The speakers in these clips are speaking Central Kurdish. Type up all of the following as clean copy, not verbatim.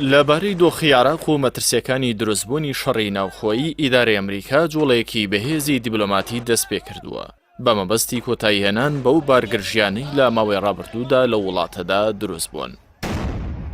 لەبارەی دۆخی عێراق و مەترسییەکانی دروستبوونی شەڕی ناوخۆیی، ئیدارەی ئەمریکا جوڵەیەکی بەهێزی دیبلۆماتی دەستپێکردووە، بە مەبەستی کۆتاییهێنان بەو بارگرژییانەی لە ماوەی ڕابردوودا لەو وڵاتەدا دروستبوون.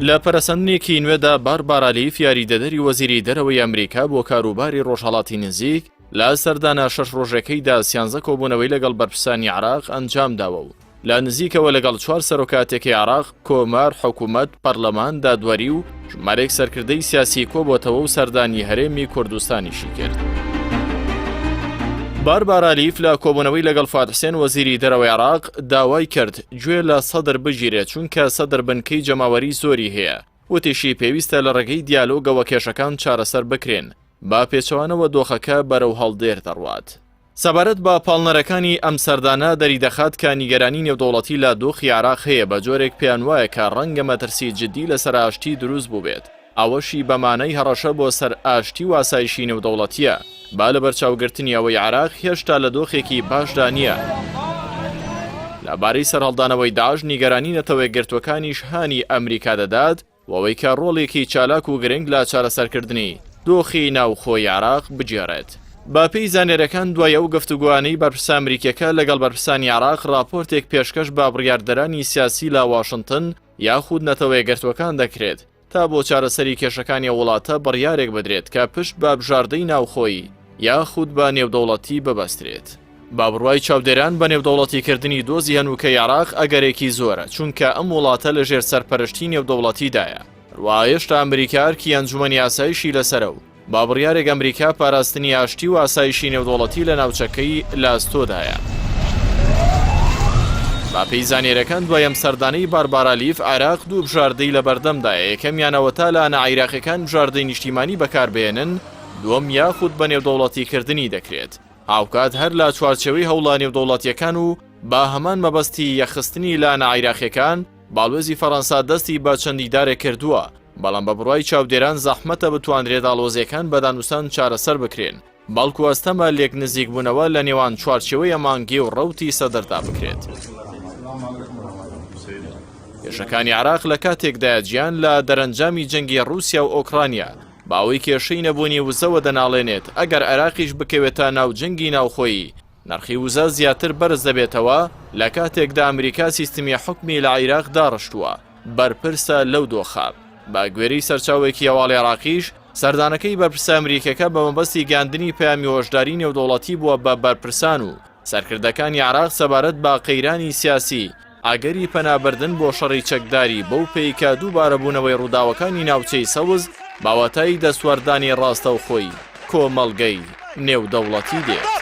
لە پەرەسەندنێکی نوێدا باربارا لیف یاریدەدەری وەزیری دەرەوەی ئەمریکا بۆ کاروباری ڕۆژهەڵاتی نزیک لە سەردانە شەش ڕۆژەکەیدا سیانزە کۆبوونەوەی لەگەڵ بەرپرسانی عێراق ئەنجامداوە و لە نزیکەوە لەگەڵ چوار سەرۆکاتێکی عێراق، کۆمار، حکوومەت، پەرلەمان، دادوەری و ژمارەیەک سەرکردەی سیاسی کۆبۆتەوە و سەردانی هەرێمی کوردستانیشی کرد. باربارا لیف لە کۆبوونەوەی لەگەڵ فواد حسێن وەزیری دەرەوەی عێراق داوای کرد گوێ لە سەدر بگیرێت چونکە سەدر بنکەی جەماوەری زۆری هەیە، وتیشی پێویستە لە ڕێگەی دیالۆگەوە کێشەکان چارەسەر بکرێن، بە پێچەوانەوە دۆخەکە بەرەو هەڵدێر دەڕوات. سەبارەت بە پاڵنەرەکانی ئەم سەردانە دەریدەخات کە نیگەرانی نێودەوڵەتی لە دۆخی عێراق هەیە بە جۆرێک پێیان وایە کە ڕەنگە مەترسی جددی لەسەر ئاشتی دروست بووبێت ئەوەشی بە مانای هەڕەشە بۆ سەر ئاشتی و ئاسایشی نێودەوڵەتییە با لەبەرچاوگرتنی ئەوەی عێراق هێشتا لە دۆخێکی باشدا نییە. لەبارەی سەرهەڵدانەوەی داعش نیگەرانی نەتەوەیەکگرتووەکانیش هانی ئەمریکا دەدات بۆ ئەوەی کە ڕۆڵێکی چالاک و گرنگ لە چارەسەرکردنی دۆخی ناوخۆی عێراق بگێڕێت. بە پێی زانیاریەکان دوای ئەو گفتوگۆیانەی بەرپرسە ئەمریکیەکە لەگەڵ بەرپرسانی عێراق ڕاپۆرتێک پێشکەش بە بڕیاردەرانی سیاسی لە واشنتن یاخود نەتەوەیەکگرتووەکان دەکرێت تا بۆ چارەسەری کێشەکانی ئەو وڵاتە بڕیارێک بدرێت کە پشت بە بژاردەی ناوخۆیی یاخود بە نێودەوڵەتی ببەسترێت. بە بڕوای چاودێران بە نێودەوڵەتیکردنی دۆزی هەنووکەی عێراق ئەگەرێکی زۆرە، چونکە ئەم وڵاتە لەژێر سەرپەرشتی نێودەوڵەتیدایە، هەروەها هێشتا ئەمریکا ئەرکی ئەنجومەنی ئاسایشی لەسەرە و بە بڕیارێک ئەمریکا پاراستنی ئاشتی و ئاسایشی نێودەوڵەتی لە ناوچەکەی لە ئەستۆدایە. بەپێی زانیاریەکان دوای ئەم سەردانەی باربارا لیف عێراق دوو بژاردەی لەبەردەمدایە، یەکەمیان ئەوەتا لایەنە عیراقیەکان بژاردەی نیشتیمانی بەکاربهێنن، دووەم یاخود بە نێودەوڵەتیکردنی دەکرێت. هاوکات هەر لە چوارچێوەی هەوڵە نێودەوڵەتیەکان و بە هەمان مەبەستی یەکخستنی لایەنە عیراقیەکان، باڵوێزی فەرەنسا دەستی بە چەند دیدارێک کردووە، بەڵام بە بڕوای چاودێران زەحمەتە بتوانرێت ئاڵۆزیەکان بە دانوستان چارەسەر بکرێن، بەڵکو ئەستەمە لێکنزیکبوونەوە لە نێوان چوارچێوەی ئەمانگی و ڕەوتی سەدردا بکرێت. کێشەکانی عێراق لە کاتێکدایە جیان لە دەرەنجامی جەنگی ڕووسیا و ئۆکرانیا، بەوەی کێشەی نەبوونی وزەوە دەناڵێنێت، ئەگەر عێراقیش بکەوێتە ناو جەنگی ناوخۆیی، نرخی وزە زیاتر بەرز دەبێتەوە، لە کاتێکدا ئەمریکا سیستمی حوکمی لە عیراق داڕشتووە، بەرپرسە لەو دۆخە. بە گوێرەی سەرچاوەیەکی هەواڵی عێراقیش، سەردانەکەی بەرپرسە ئەمریکیەکە بە مەبەستی گەیاندنی پەیامی هۆشداری نێودەوڵەتی بووە بە بەرپرسان و سەرکردەکانی عێراق سەبارەت بە قەیرانی سیاسی، ئەگەری پەنابردن بۆ شەڕی چەکداری بەو پێی کە دووبارەبوونەوەی ڕووداوەکانی ناوچەی سەوز بە واتای دەستوەردانی ڕاستەوخۆی کۆمەڵگەی نێودەوڵەتی دێت.